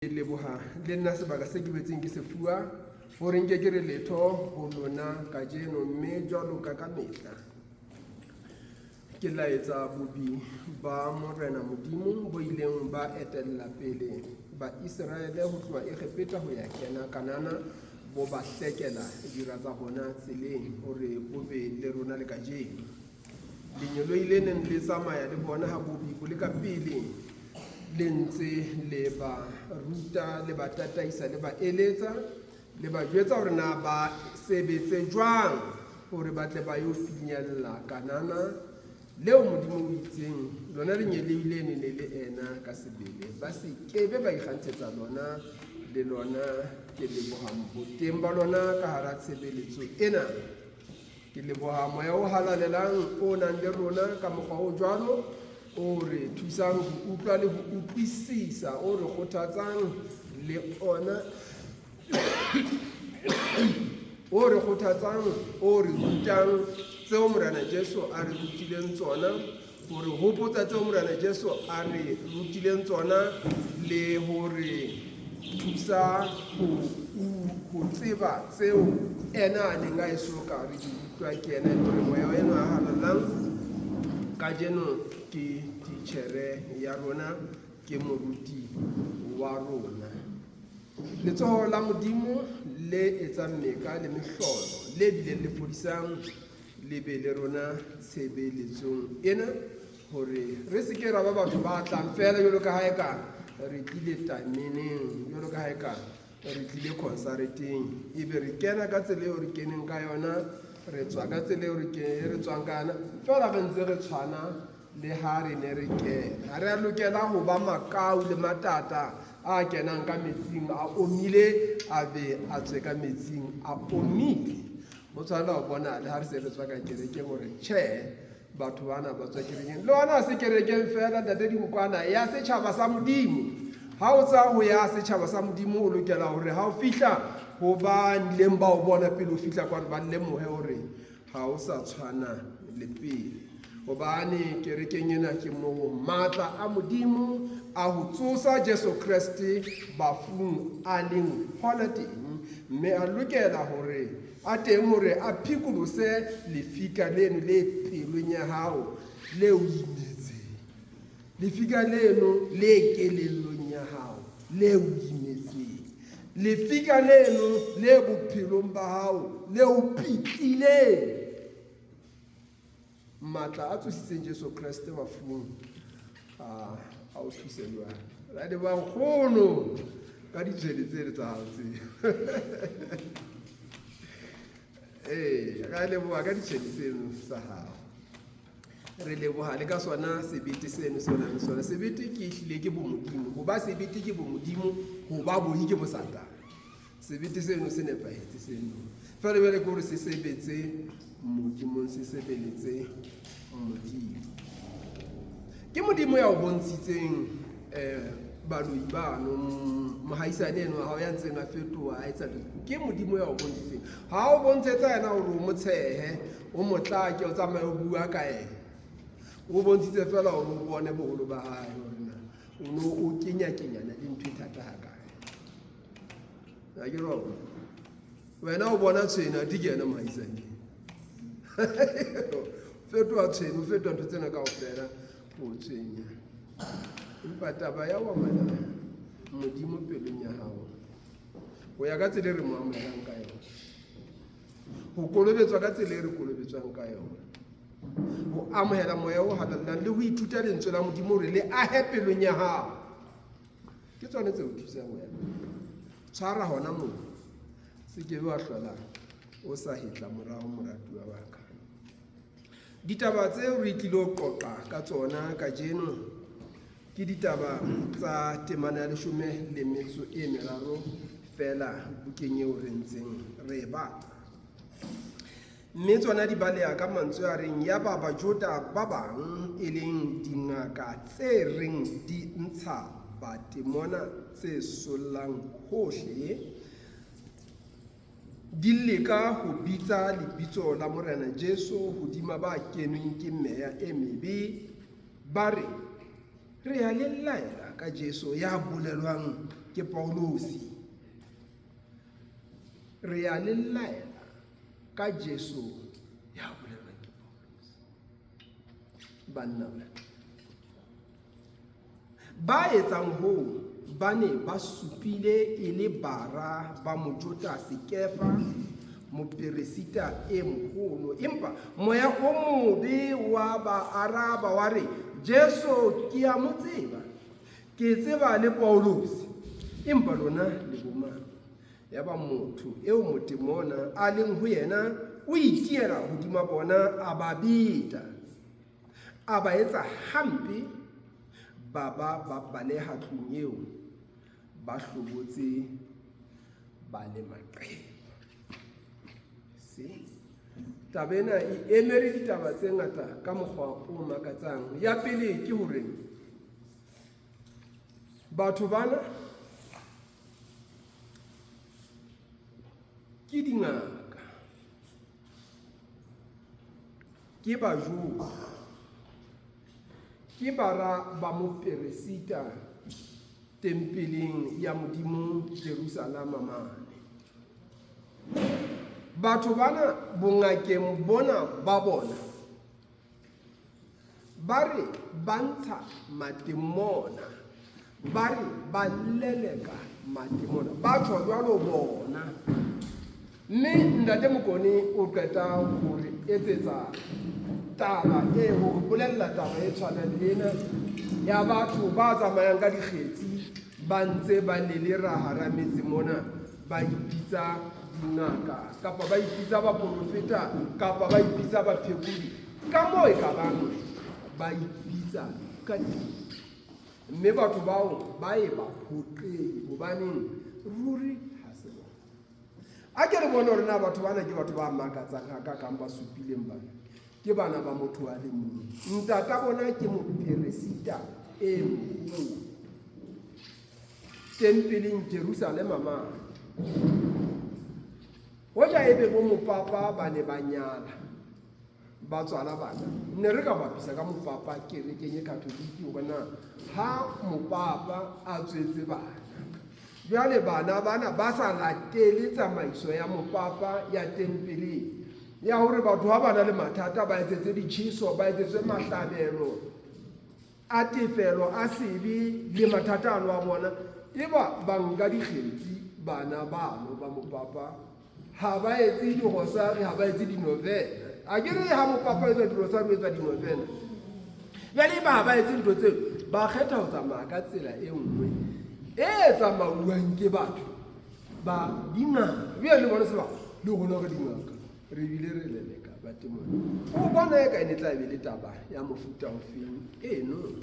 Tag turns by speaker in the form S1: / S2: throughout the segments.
S1: Ke leboha le nna sebaka se ke boetseng ke se fuwa hore nke ke re letho ho lona kajeno, mme jwaloka ka mehla ke laetsa bobi ba Morena Modimo bo ileng ba etella pele Baiseraele ho tloha Egepeta ho ya kena Kanana, bo ba hlekela dira tsa bona tseleng hore bo be le rona le kajeno. Lengeloi le neng le tsamaya le bona ha bobi bo le ka pele, le ntse le ba ruta, le ba tataisa, le ba eletsa, le ba jwetsa hore na ba sebetse jwang hore ba tle ba yo finyella Kanana leo Modimo o itseng lona lengeloi le ne le le ena ka sebele, ba se kebe ba ikgantshetsa lona. Le lona ke lebohang boteng ba lona ka hara tshebeletso ena. Ke leboha moya o halalelang o nang le rona ka mokgwa o jwalo, o re thusang ho utlwa le ho utlwisisa, o re kgothatsang le ona, o re kgothatsang, o re rutang tseo Morena Jesu a re rutileng tsona, ho re hopotsa tseo Morena Jesu a re rutileng tsona le ho re thusa ho tseba tseo ena a neng a eso ka re di utlwa ke ena, e le hore moya eno a halalelang kajeno ke titjhere ya rona, ke moruti wa rona. Letsoho la Modimo le etsang meka le mehlolo le bileng le fodisang le be le rona tshebeletsong ena, hore re se ke ra ba batho ba tlang feela jwalo ka ha eka re tlile tameneng, jwalo ka ha eka re tlile consareteng, ebe re kena ka tsela eo re keneng ka yona, re tswa ka tsela eo re tswang ka yona, feela re ntse re tshwana le ha re ne re kena. Ha re a lokela ho ba makau le matata a kenang ka metsing a omile, a be a tswe ka metsing a omile. Ho tshwanela ho bona le ha re se re tswa ka kerekeng hore tjhe, batho bana ba tswa kerekeng. Le hona se kerekeng feela, ntate Dinkwana, ya setjhaba sa Modimo. Ha o tswa ho ya setjhaba sa Modimo, o lokela hore ha o fihla ho ba nileng ba o bona pele o fihla kwano, ba lemohe hore ha o sa tshwana le pele. Hobane kerekeng ena ke moo matla a Modimo a ho tsosa Jesu Kreste bafung a leng hona teng, mme a lokela hore a teng hore a phikolose lefika leno le pelong ya hao le o imetseng, lefika leno le kelellong ya hao le o imetseng, lefika leno le bophelong ba hao le o pitlileng. Matla a tsositseng Jesu Kreste bafung a o thuse jwang? Ra leboha nkgono ka ditshwele tsele tsa hao tse. Ee, ra leboha ka ditshwele tseno tsa hao. Re leboha le ka sona sebete seno se o nang le sona. Sebete ke ehlile ke bomodimo. Ho ba sebete ke bomodimo, ho ba boi ke bosatane. Sebete seno se nepahetse seno. Fela jwale ke hore se sebetse Modimong, se sebeletse Modimo. Ke Modimo ya o bontshitseng baloi bano, mohaisane eno wa hao ya ntseng a fetoha a etsa dintho. Ke Modimo ya o bontshitseng. Ha o bontshetsa yena hore o mo tshehe, o mo tlake, o tsamaye o bua ka yena. O bontshitse fela hore o bone boholo ba hae hore na o no o kenya-kenyana le ntho e thata hakae. Ha ke re wena o bona tshwene, athe ke yena mohaisane. Fetoha tshwene, o fetoha ntho tsena kaofela, o tshwenya. Empa taba ya ho amohela Modimo pelong ya hao, ho ya ka tsela e re mo amohelang ka yona, ho kolobetswa ka tsela e re kolobetswang ka yona, ho amohela moya o halalelang le ho ithuta lentswe la Modimo hore le ahe pelong ya hao, ke tsone tse o thusang wena. Tshwara hona moo, se ke be wa hlola o sa hetla morao, moratuwa wa ka. Ditaba tseo re tlilo qoqa ka tsona kajeno ke ditaba tsa temana ya leshome le metso e meraro feela bukeng eo re ntseng re e bala. Mme tsona di baleha ka mantswe a reng, Yaba Bajuda ba bang, e leng dingaka tse reng di ntsha batemona tse sollang hohle, di leka ho bitsa lebitso la Morena Jesu hodima ba kenweng ke meya e mebe, ba re, Re a le laela ka Jesu ya bolelwang ke Paulosi. Re ya le laela ka Jesu ya bolelwang ke Paulosi. Banna ba ba etsang hoo ba ne ba supile e le bara ba Mojota Sekefa, moperesita e moholo. Empa moya o mobe wa ba araba wa re, Jesu ke a mo tseba, ke tseba le Pauluse, empa lona le bomang? Yaba motho eo motemona a leng ho yena o itiela hodima bona, a ba beta, a ba etsa hampe, ba ba ba baleha tlung eo ba hlobotse ba le maqeba. Se taba ena e emere ditaba tse ngata ka mokgwa o makatsang. Ya pele ke hore batho bana ke dingaka, ke Bajuda, ke bara ba moperesita tempeleng ya Modimo Jerusalema mane. Batho bana bongakeng bona ba bona ba re ba ntsha matemona, ba re ba leleka matemona, ba tjho jwalo bona. Mme Ntate Mokone o qeta ho re etsetsa taba e, ho re bolella taba e tshwanang le ena ya batho ba tsamayang ka dikgetsi ba ntse ba lelera hara metse mona, ba ipitsa dingaka kapa ba ipitsa baporofeta kapa ba ipitsa baphekodi, ka moo e ka bang ba ipitsa ka teng. Mme batho bao ba e ba phoqeng, hobaneng ruri ha se bona. A ke re bone hore na batho bana ke batho ba makatsang hakakang ba supileng bana. Ke bana ba motho a le mong. Ntata bona ke moperesita e moholo tempeleng Jerusalema mane. Hoja ebe bo mopapa ba ne ba nyala, ba tswala bana, ne re ka bapisa ka mopapa kerekeng e Katoliki hore na ha mopapa a tswetse bana, jwale bana bana ba sa latele tsamaiso ya mopapa ya tempeleng ya hore batho ha ba na le mathata ba etsetse ditjheso, ba etsetse mahlabelo a tefelo a sebe le mathata ano a bona, eba ba nka dikgetsi bana bano ba mopapa, ha ba etse dirosari, ha ba etse dinovena. A ke re ha mopapa etsa dirosari o etsa dinovena. Jwale eba ha ba etse ntho tseo, ba kgetha ho tsamaya ka tsela e nngwe e tsamauwang ke batho ba dingaka. Jwale le bona se ba le rona re dingaka, re bile re leleka batemona. O bona eka e ne tla be le taba ya mofuta ofeng eno?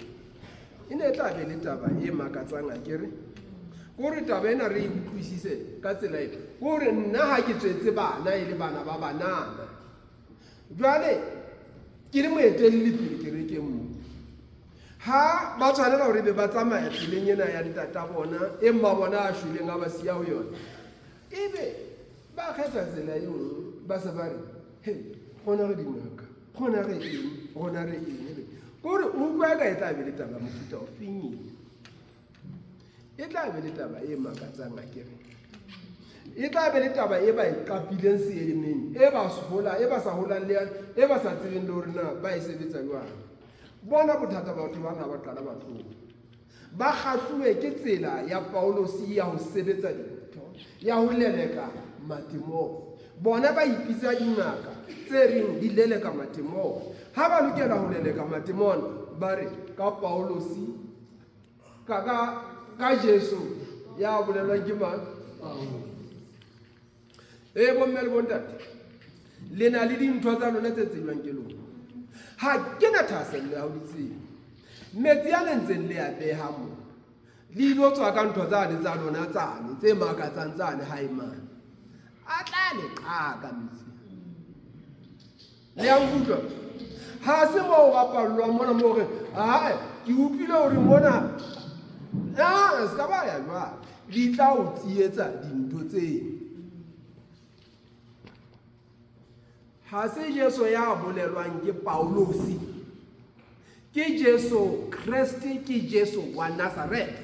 S1: E ne e tla be le taba e makatsang akere? Kore taba ena re e utlwisise ka tsela e. Kore nna ha ke tswetse bana e le bana ba banana, jwale ke le moetelli pele kerekeng mo, ha ba tshwanela hore be ba tsamaya tseleng ena ya ntata bona e mma bona a shweleng a ba siya ho yona, ebe ba kgetha tsela e nngwe, ba se ba re he gona re dingaka, gona re eng, gona re eng. Ebe kore o utlwa ka e tla be le taba mofuta o feng eng? E tla be le taba e makatsang akere. E tla be le taba e ba e qapileng seemeng, e ba hola, e ba sa holang le e ba sa tsebeng le hore na ba e sebetsa jwang. Bona bothata batho bana ba qala ba tloha. Ba kgahluwe ke tsela ya Paulosi ya ho sebetsa dintho, ya ho leleka matemona. Bona ba ipitsa dingaka tse reng di leleka matemona. Ha ba lokela ho leleka matemona, ba re ka Paulosi, ka ka ka Jesu ya bolelwang ke mang? E bomme le bontate, le na le dintho tsa lona tse tsejwang ke lona. Ha ke na thahasello ya ho di tseba. Metsi a le ntseng le a beha mo, le ilo tswa ka ntho tsane tsa lona tsane tse makatsang tsane hae mane, a tla le qaka metsi. Le a nkutlwa? Ha se moo bapallwang mona moo re ae ke utlwile hore mona a se ka ba ya jwalo, di tla o tsietsa dintho tseo. Ha se Jesu ya bolelwang ke Paulosi, ke Jesu Kreste, ke Jesu wa Nazareth.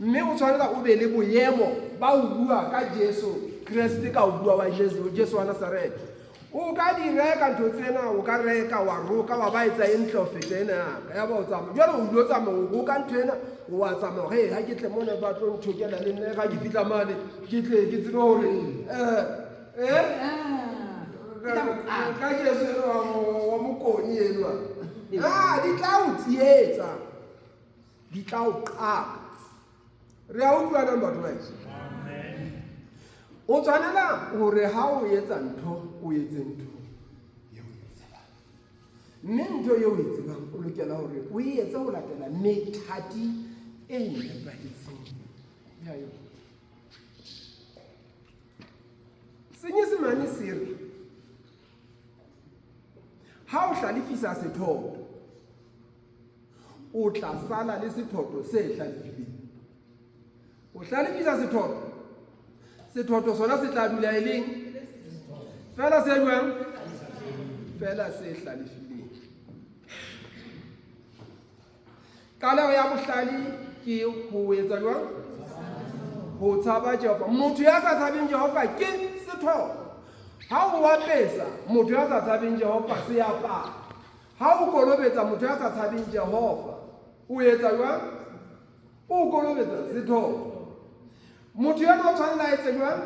S1: Mme o tshwanela o be le boemo ba ho bua ka Jesu Kreste, ka ho bua wa Jesu, Jesu wa Nazaretha. O ka di reka ntho tsena, o ka reka wa roka wa ba etsa e ntle ho feta ena yaka. Ya ba o tsamaya. Jwale o ilo tsamaya o roka ntho ena, o wa tsamaya hore ha ke tle mona ba tlo nthokela le nna, ha ke fihla mane ke tle ke tsebe hore ka Jesu enwa wa Mokoni enwa. Ah, di tla o tsietsa, di tla o qaka. Re a utlwanang batho ba heso? O tshwanela hore ha o etsa ntho, o etse ntho eo o e tsebang. Mme ntho eo o e tsebang o lokela hore o e etse ho latela methati e nepahetseng ya yona. Senyesemane se re ha o hlalefisa sethoto, o tla sala le sethoto se hlalefileng. O hlalefisa sethoto, sethoto sona se tla dula e leng fela se jwang? Fela se hlalefileng. Qaleho ya bohlale ke ho etsa jwang? Ho tshaba Jehova. Motho ya sa tshabeng Jehova ke sethoto. Ha o apesa motho ya sa tshabeng Jehova seaparo, ha o kolobetsa motho ya sa tshabeng Jehova, o etsa jwang? O kolobetsa sethoto. Motho ena o tshwanela a etse jwang?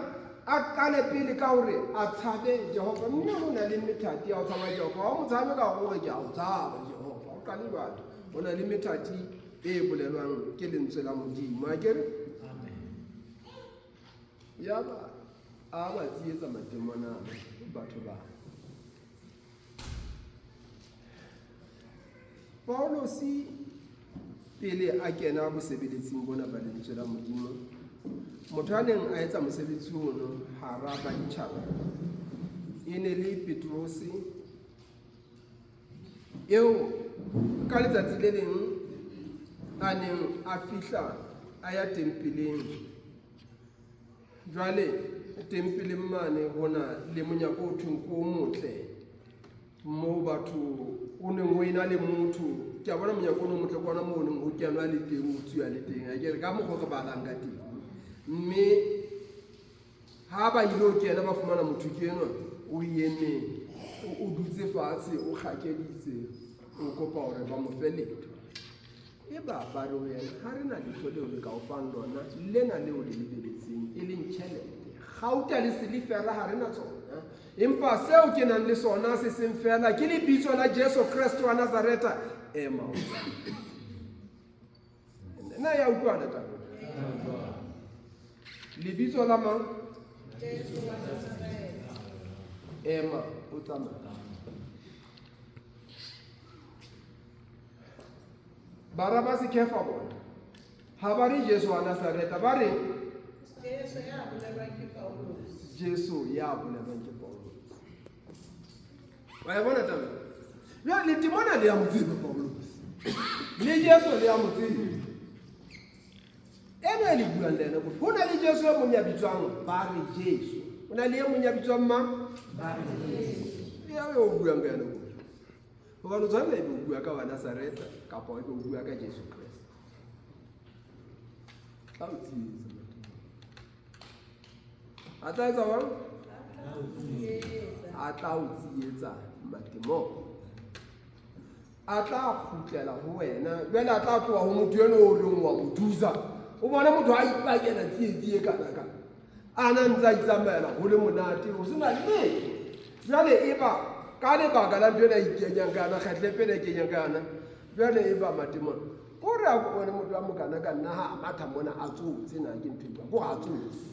S1: A qale pele ka hore a tshabe Jehova. Mme ho na le methati ya ho tshaba Jehova. Ha o mo tshabe ka hore ke a o tshaba Jehova, o qale jwalo. Ho na le methati e bolelwang ke lentswe la Modimo. Akere? Yaba a ba tsietsa matemona batho ba. Paulosi pele a kena bosebeletsing bona ba lentswe la Modimo, motho a neng a etsa mosebetsi ono hara baditjhaba e ne le Petrose, eo ka letsatsi le leng a neng a fihla a ya tempeleng. Jwale tempeleng mane ho na le monyako o thweng ke o motle, moo batho o neng ho ena le motho. Ke a bona monyako o no motle ke ona moo o neng ho kenwa le teng, ho tsuwa le teng, akere ka mokgwa re balang ka teng. Mme ha ba ile ho kena ba fumana motho ke enwa o eme, o dutse fatshe, o kgakeditse, o kopa hore ba mo fe letho. Eba ba re ho yena, ha re na letho leo re ka o fang lona, lena leo le lebeletseng, e leng tjhelete, kgauta le silifera ha re na tsona. Empa seo ke nang le sona se seng feela ke lebitso la Jesu Kreste wa Nazaretha. Ema o tsamaye. Na ya utlwana taba? Lebitso la mang?
S2: Jesu wa Nazaretha.
S1: Ema o tsamaye. Bara ba Sekefa bona ha ba re Jesu wa Nazaretha, ba re
S2: Jesu ya bolelwang ke Paulus.
S1: Jesu ya bolelwang ke Paulus. Wa e bona taba? Jwale letemona le ya mo tseba Paulus. Le Jesu le ya mo tseba. Eno e le buang le ena, ho na le Jesu e mong ya bitswang ba re Jesu. Ho na le e mong ya bitswang mang?
S2: Ba re Jesu.
S1: Ya o buang ka yena. Hobane o tshwanela ebe o bua ka wa Nazaretha kapa ebe o bua ka Jesu Kreste. Tla o tsietsa. A tla etsa jwang? A tla o tsietsa matemong. A tla kgutlela ho wena. Jwale a tla tloha ho motho eno o reng wa mo thusa. O bona motho a ipakela tsietsi e kana kana. A na ntse a itsamaela ho le monate, ho sena letho. Jwale eba ka lebaka la ntho ena a ikenyang ka yona, kgetle pele a ikenyang ka yona, jwale eba matemong. Ko re a bone motho a mokana ka nna ha a matha mona a tsotse, na ke ntho e jwang? Ko a tsotse.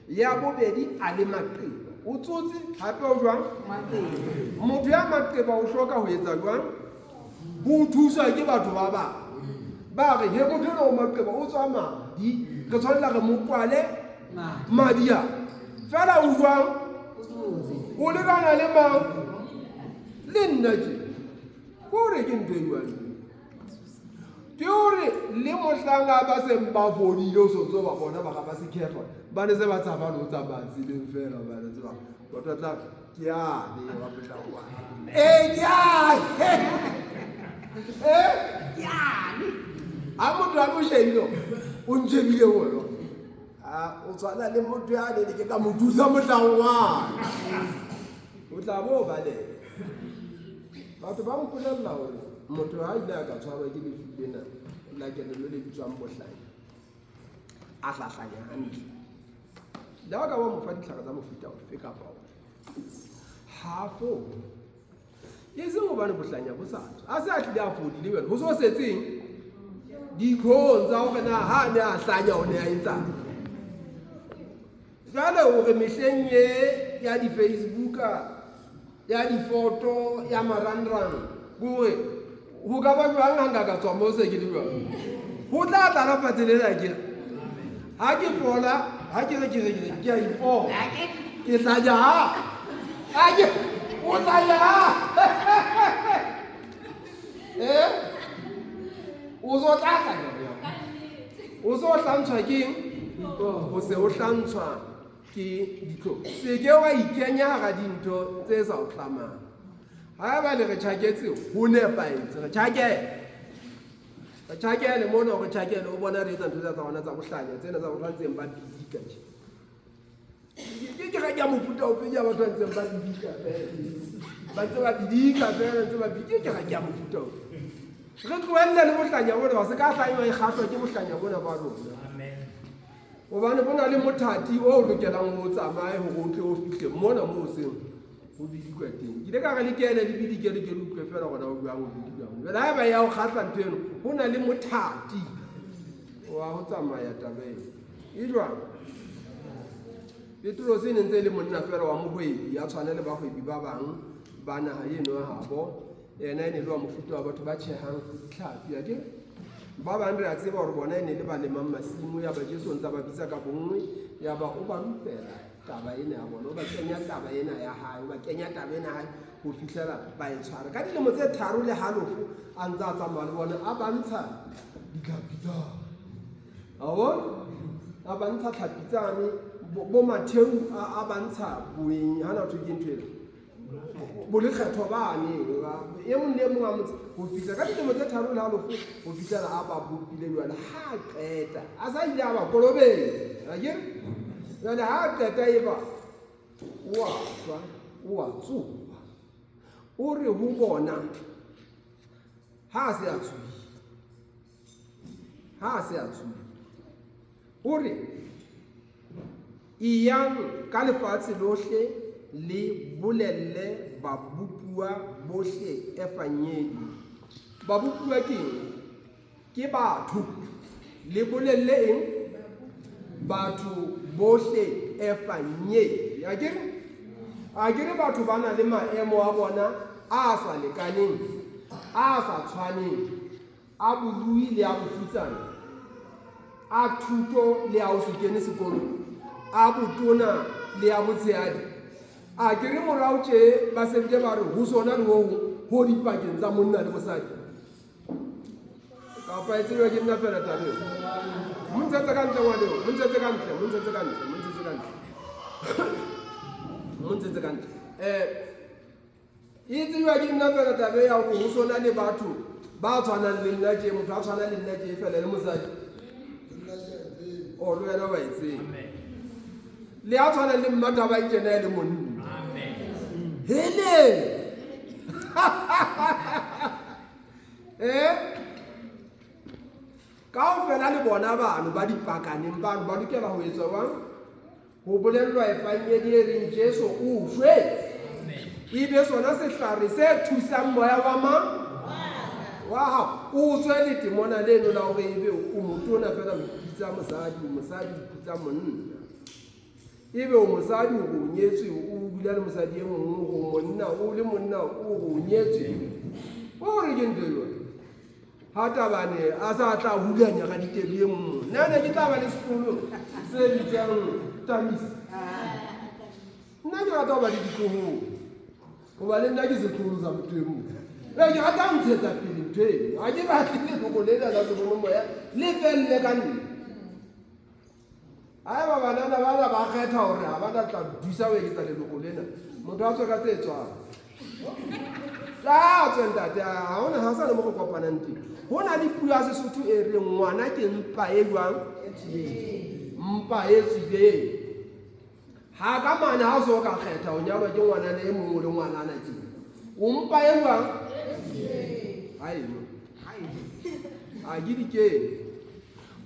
S1: Ya bobedi a le maqeba. O tsotse hape o jwang?
S2: Maqeba.
S1: Motho ya maqeba o hloka ho etsa jwang? Ho thuswa ke batho ba bang. Ba re he motho enwa o maqeba o tswa madi, re tshwanela re mo kwale madi a. Fela o jwang? O lekana le mang? Le nna tje. Ko re ke ntho e jwang? Ke hore le mohlang ba seng ba fodile, o sontso ba bona bara ba Sekefa, ba ne se ba tshaba le ho tsamaya tseleng fela, ba ne tseba batho ba tla ke yane wa mohlang wa. Ke yane. Ke yane. Ha motho a mo shebile, O ntjebile wena. A o tshwana le motho ya ne ke ka mo thusa mohlang wa. O tla bo baleha. Batho ba mpolella hore motho ha ile a ka tshwarwa ke lefu lena la kelello le bitswang bohlanya, a hlahlanya hantle. Le ha o ka ba mo fa ditlhare tsa mofuta ofe kapa ofe, ha a fole. E seng hobane bohlanya bo sa tswa. A se a tlile a fodile jwale, ho so setseng ditlhong tsa hore na ha a ne a hlanya o ne a etsang. Jwale hore mehleng e ya di-Facebook, ya difoto, ya marangrang, kore ho ka ba jwang ha nka ka tswa moo se ke le jwang? Ho tla tlala fatshe lena ke re. Ha ke fola, ha ke re ke re ke re ke a ipona. Ke tla ja ha. Ha ke o tla ja ha. Eh? O so tla tla ja. O so hlantshwa ke eng? O se o hlantshwa ke ditlhong. Se ke wa ikenya hara dintho tse sa o tlamang. Haeba le re tjhaketse ho nepahetse, re tjhakele. Re tjhakele mona, re tjhakele o bona re etsa ntho tsa rona tsa bohlanya tsena tsa batho ba ntseng ba bidika tje. Ke ke ya mofuta ofe ya batho ba ntseng ba bidika fela. Ba ntse ba bidika fela ntse ba bidika ke ya mofuta ofe. Re tlohelle le bohlanya bona ba se ka hlanywa e kgahlwa ke bohlanya bona ba rona.
S3: Amen.
S1: Hobane bo na le mothati o lokelang ho tsamaye hore o tle o fihle mona moo seng ho bidikwa teng. Ke ile ka re le kene le bidike le ke le utlwe fela hore na o jwang o bidikwang. Jwale haeba ya o kgahla ntho eno, ho na le mothati wa ho tsamaya taba eno. E jwang? Petrose e ne ntse e le monna fela wa mohwebi, a tshwana le bahwebi ba bang ba naha eno ya habo. Yena e ne le wa mofuta wa batho ba tjhehang ditlhapi, akere? Ba bang re a tseba hore bona e ne le ba lemang masimo, yaba Jesu o ntse a ba bitsa ka bonngwe, yaba o ba rupela taba ena ya bona, o ba kenya taba ena ya hae, o ba kenya taba ena ya hae ho fihlela ba e tshwara. Ka dilemo tse 3 le halofo a ntse a tsamaya le bona, a ba ntsha ditlhapi tsane. A bona? A ba ntsha tlhapi tsane, bo Matheu a ba ntsha boeng, hana ho thwe ke ntho ena. Bolekgetho bane e mong le e mong a motse ho fihla ka dilemo tse 3 le halofo ho fihlela a ba bopile. Jwale ha a qeta a sa ile a ba kolobetsa akere, jwale ha a qeta e ba o a shwa, o a tsoha, o re ho bona ha a se a tsohile, ha a se a tsohile o re eyang ka lefatshe lohle le bolelle babopuwa bohle evangeli. Babopuwa ke eng? Ke batho. Le bolelle eng? Batho bohle evangeli. Akere? Akere batho ba na le maemo a bona a sa lekaneng, a sa tshwaneng, a borui le a bofutsana, a thuto le a ho se kene sekolo, a botona le a botshehadi. A ke re morao tje ba se bile ba re ho sona le ho ho dipakeng tsa monna le mosadi. Kapa e tsejwa ke nna fela taba eo. Mo ntshetse ka ntle ngwana eo, mo ntshetse ka ntle, mo ntshetse ka ntle, mo ntshetse ka ntle. Mo ntshetse ka ntle. E tsejwa ke nna fela taba ya hore ho sona le batho ba tshwanang le nna tje, motho a tshwana le nna tje fela le mosadi. O le wena wa e tseba. Le a tshwanang le Mmathabang tjena e le monna.
S3: Amen.
S1: Hele! Kaofela le bona bano ba dipakaneng bano ba lokela ho etswa jwang? Ho bolellwa evangeli e reng Jesu o shwetse. Ebe sona sehlare se thusang moya wa mang? Wa hao. O tswe letemona leno la hore ebe o motona fela o ipitsa mosadi, o mosadi o ipitsa monna. Ebe o mosadi o re o nyetswe, o dula le mosadi e mongwe, o monna, o le monna o re o nyetswe. O re ke ntho e jwang? Ha Tabane a sa tla hulanya ka ditedu e nngwe. Nna ne ke tla ba le sekolo se bitswang Tamis. Nna ke rata ho ba le ditloholo. Hoba le nna ke setloholo sa motho e mong. Ee, ke rata ho ntshetsa pele ntho eno. Ha ke batle leloko lena la Sebono Moya le felle ka nna. Haeba banana bana ba kgetha hore ha ba tla tla dusa ho eketsa leloko lena, motho a tswe ka tse tswang. Tla tswe ntate, ha hona ha sa le mo re kopanang teng. Ho na le puo ya Sesotho e reng ngwana ke mpa e jwang? Mpa e tswileng. Ha ka mane ha o so ka kgetha o nyalwa ke ngwanana e mong o le ngwanana ke. O mpa e jwang? Ha eno. A ke dikeng.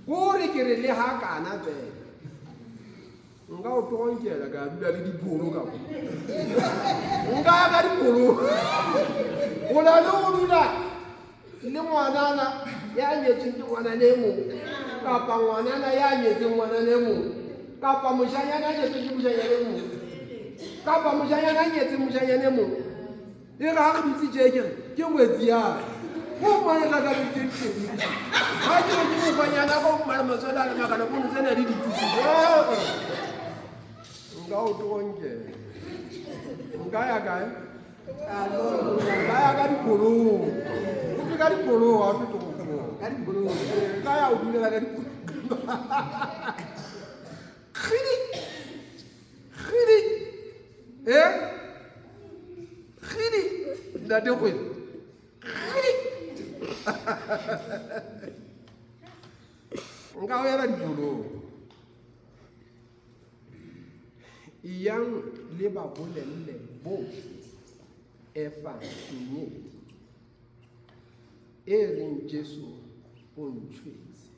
S1: Kore ke re le ha kana fela. Nka o toronkela ka dula le dipholo ka mo. Nka ya ka dipholo. O na le go dula le ngwanana ya nyetsweng ke ngwanana e mong kapa ngwanana ya nyetseng ngwanana e mong kapa moshanyana ya nyetsweng ke moshanyana e mong kapa moshanyana ya nyetseng moshanyana e mong. E re ha re dutse tje ke re ke ngwetsi ya ka. O fumane ka ka ke teng. Ha ke re ke mofanyana ka o fumane matswele a le makana pono tsena di ditutu. Nka o toronkela. Nka ya kae? Nka ya ka dipholong. O thwe ka dipholong ha o thwe toronkong.
S3: Ka dipholong.
S1: Nka ya o dulela ka dipholong. Kgidi! Kgidi! Eh? Kgidi! Ntate Kgwedi. Kgidi! Nka o ela dipholong. Eyang le ba bolelle bohle Evangeli e reng Jesu o ntshwetse.